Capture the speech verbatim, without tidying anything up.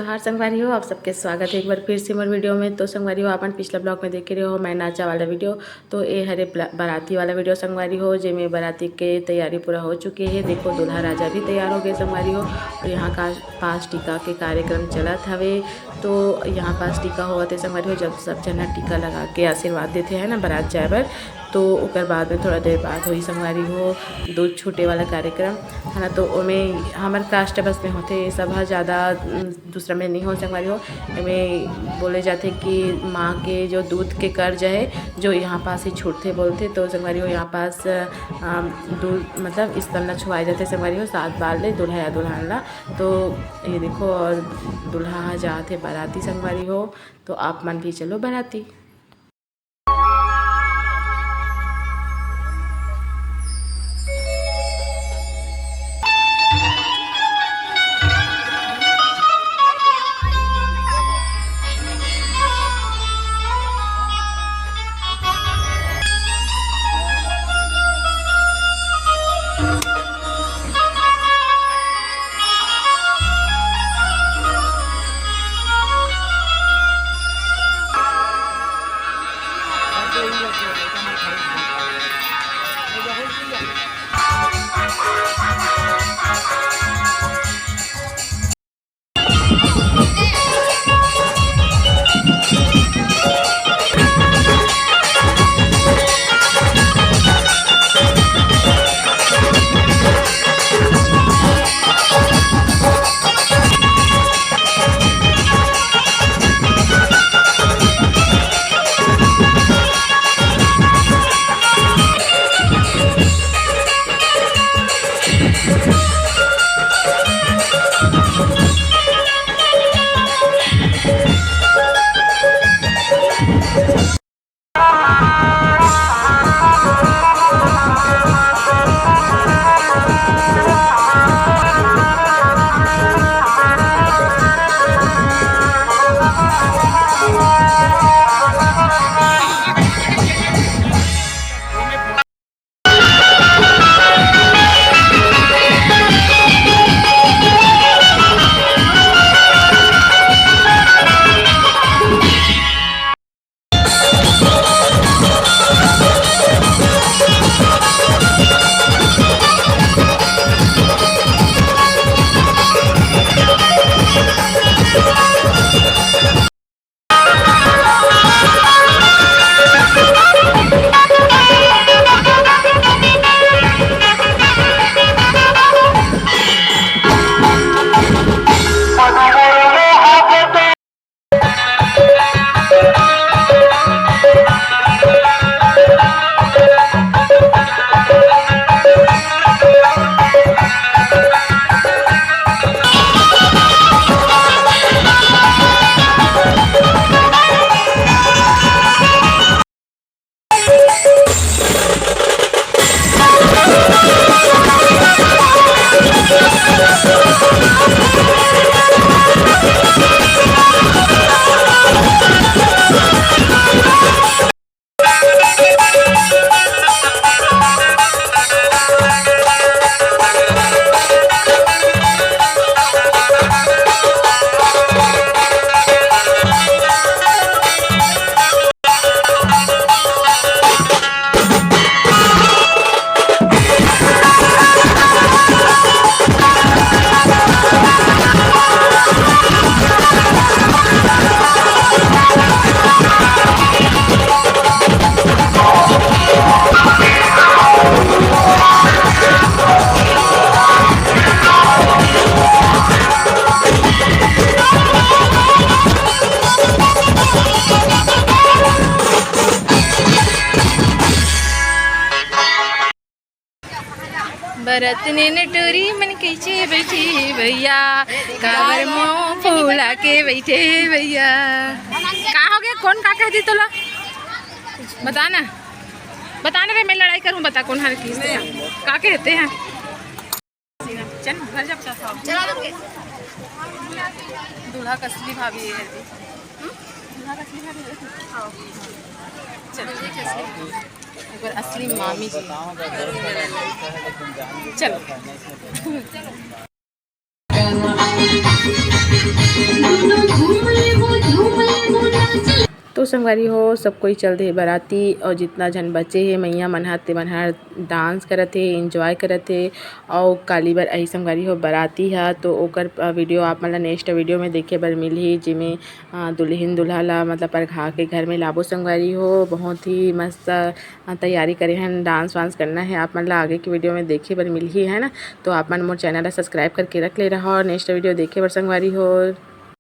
हाय संगवारी हो, आप सबके स्वागत है एक बार फिर से मोर वीडियो में। तो संगवारी हो, आपन पिछला ब्लॉग में देखे रहे हो मैं नाचा वाला वीडियो, तो ये हरे ब्ला-, बाराती वाला वीडियो संगवारी हो, जेमे बाराती के तैयारी पूरा हो चुके है। देखो, दूल्हा राजा भी तैयार हो गए संगवारी हो। और यहाँ का पास टीका के कार्यक्रम चलत हवे, तो यहाँ पास टीका होवत है संगवारी हो। जब सब झन टीका लगा के आशीर्वाद देते हैं ना बारात जाए बर, तो ओकर बाद में थोड़ा देर बाद होई संगवारी हो दूध छूटे वाला कार्यक्रम, है ना। तो ओमे हमर कास्ट बस में होथे, ये सब ह ज़्यादा, उम, दूसरा में नहीं हो संगवारी हो। एमे बोले जाथे कि माँ के जो दूध के कर्ज है, जो यहाँ पास ही छूटथे बोलथे। तो संगवारी हो, यहाँ पास, अम, दूध मतलब स्तन ला छुआए जाथे संगवारी हो, सात बार ले दूल्हा या दुल्हन ला। तो ये देखो, और दूल्हा ह जात हे बाराती संगवारी हो, तो आप मन भी चलो बाराती। बरत ने नटोरी मन कइसे बइठे भैया, काबर मुंह फुला के बइठे भैया। का हो गया? कौन का कह दी तोला? बता ना, बता ना रे, मैं लड़ाई करूं, बता कौन हर की? का कहते हैं? चल, घर जब चल, चला दूंगी। दूल्हा का असली भाभी है ये। हम्म? दूल्हा का असली भाभी है। हाँ। चल, ठीक है, असली। एक बार असली मामी जी। चलो। संगवारी हो, सब कोई चल दे हे बराती, और जितना झन बचे हे मइया मन ह, ते मन ह डांस करत हे, एंजॉय करत हे। और काली बर अही संगवारी हो बराती ह, तो ओकर, अ, वीडियो आप मन ला नेक्स्ट वीडियो में देखे बर मिलही, जेमे, अ, दुल्हिन दूल्हा ला मतलब परघा के घर में लाबो संगवारी हो। बहुत ही मस्त, अ, तैयारी करे हन, डांस वांस करना है। आप मन ला आगे के वीडियो में देखे बर मिलही, है ना। तो आप मन मोर चैनल ला सब्सक्राइब करके रख ले रहा और नेक्स्ट वीडियो देखे बर संगवारी हो।